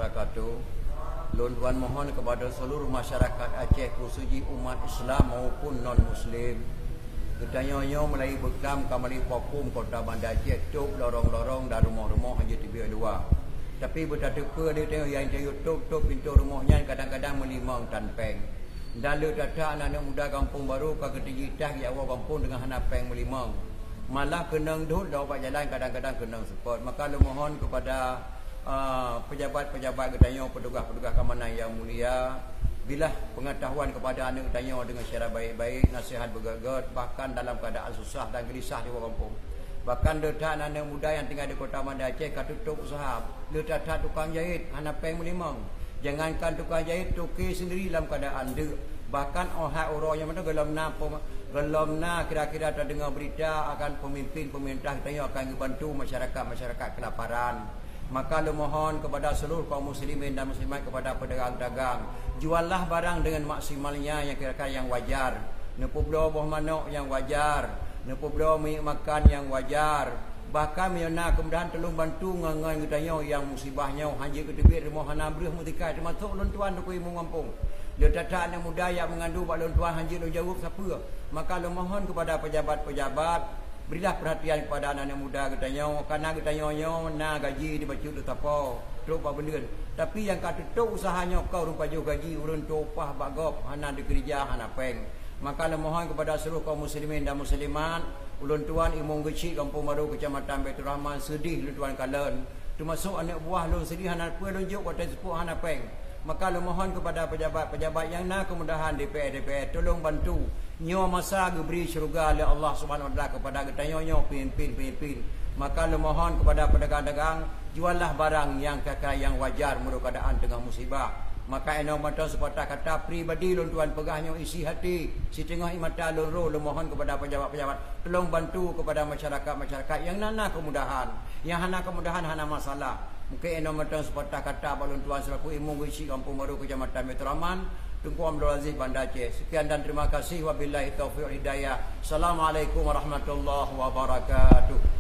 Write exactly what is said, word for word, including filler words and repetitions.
Wabarakatuh. Lôn tuan mohon kepada seluruh masyarakat Aceh, khususjih umat Islam maupun non-Muslim, geutanyoe nyoe meulayeue beuklam ka meulayeue pakum kota Banda Aceh, tôb lorong-lorong dan rumoh-rumoh hana jiteubiet luwa. Tapi beutateupeue lé tanyoe nyang tayue tôb-tôb pintoe rumoh nyan kadang-kadang meulimong tan péng. Dan le that-that aneuk-aneuk muda Gampông Barô ka geuteujeut that jak woe gampông deungon hana péng meulimong. Malah keunong dot lom bak jalan kadang-kadang keunong seupôt. Maka lôn mohon kepada, ah, pejabat-pejabat geutanyoe, petugas-petugas keamanan yang mulia, bilah pengetahuan kepada aneuk geutanyoe dengan secara baik-baik, nasihat beugét-gét, bahkan dalam keadaan susah dan gelisah di woe gampông. Bahkan le that aneuk muda nyang tinggai di Kota Banda Aceh ka tutôb usaha. Le that-that tukang jahét hana péng meulimong. Jangankan tukang jahét, toke sendiri lam keadaan deuk. Bahkan 'oh that uroe nyoe mantong gohlom na pem-, gohlom na kira-kira tadeungoe berita akan pemimpin pemerintah geutanyoe akan geubantu masyarakat-masyarakat kelaparan. Maka lôn mohon kepada seluruh kaum muslimin dan muslimat, kepada pedagang-dagang, juallah barang dengan maksimalnya yang kira-kira yang wajar. Neupeubloe boh manok nyang wajar, neupeubloe minyeuk makan nyang wajar. Bahkan meunyoe na keumudahan, tolong bantu ngon-ngon geutanyoe nyang musibah nyoe, hana jeuet geuteubiet rumoh, hana breueh meutika, teumasok lôn tuan Teungku Imum Gampông. Le that-that aneuk muda nyang meungandô bak lôn tuan hana jeuet lôn jaweueb sapeue. Maka lôn mohon kepada pejabat-pejabat, berilah perhatian kepada aneuk-aneuk muda geutanyoe, karena geutanyoe nyoe na gaji dibacut lé sapo trok bak buleuen. Tapi nyang ka tutôb usaha nyoe ka ureueng pajoh gaji, ureueng tuwoe upah bak gob, hana dikeurija, hana péng. Maka lôn mohon kepada seluruh kaum muslimin dan muslimat, ulôn tuan Imum Geuchik Gampông Barô, Kecamatan Baiturrahman, seudeh lôn tuan kalon. Teumasok aneuk buah lôn seudeh, hana peue lôn jok watèe seupôt, hana péng. Maka lôn mohon kepada pejabat-pejabat nyang na keumudahan, D P R, D P R, tolong bantu. Nyoe masa geubri syeuruga lé Allah Subhanahu Wa Taala kepada geutanyoe nyoe peumimpin-peumimpin. Maka lôn mohon kepada pedagang-dagang, juallah barang nyang kaka nyang wajar meunurot keuadaan teungoh musibah. Maka inoe mantong seupatah kata pribadi lôn tuan peugah nyoe isi hati, siteungoh ié mata lôn rô, lôn mohon kepada pejabat-pejabat, tolong bantu kepada masyarakat-masyarakat nyang na, na keumudahan. Nyang hana keumudahan hana masalah. Mungken inoe mantong seupatah kata bak lôn tuan selaku Imum Geuchik Gampông Barô, Kecamatan Baiturrahman, Teungku Abdul Aziz, Banda Aceh. Sekian dan terima kasih. Wabillahi taufiq wal hidayah. Assalamualaikum warahmatullahi wabarakatuh.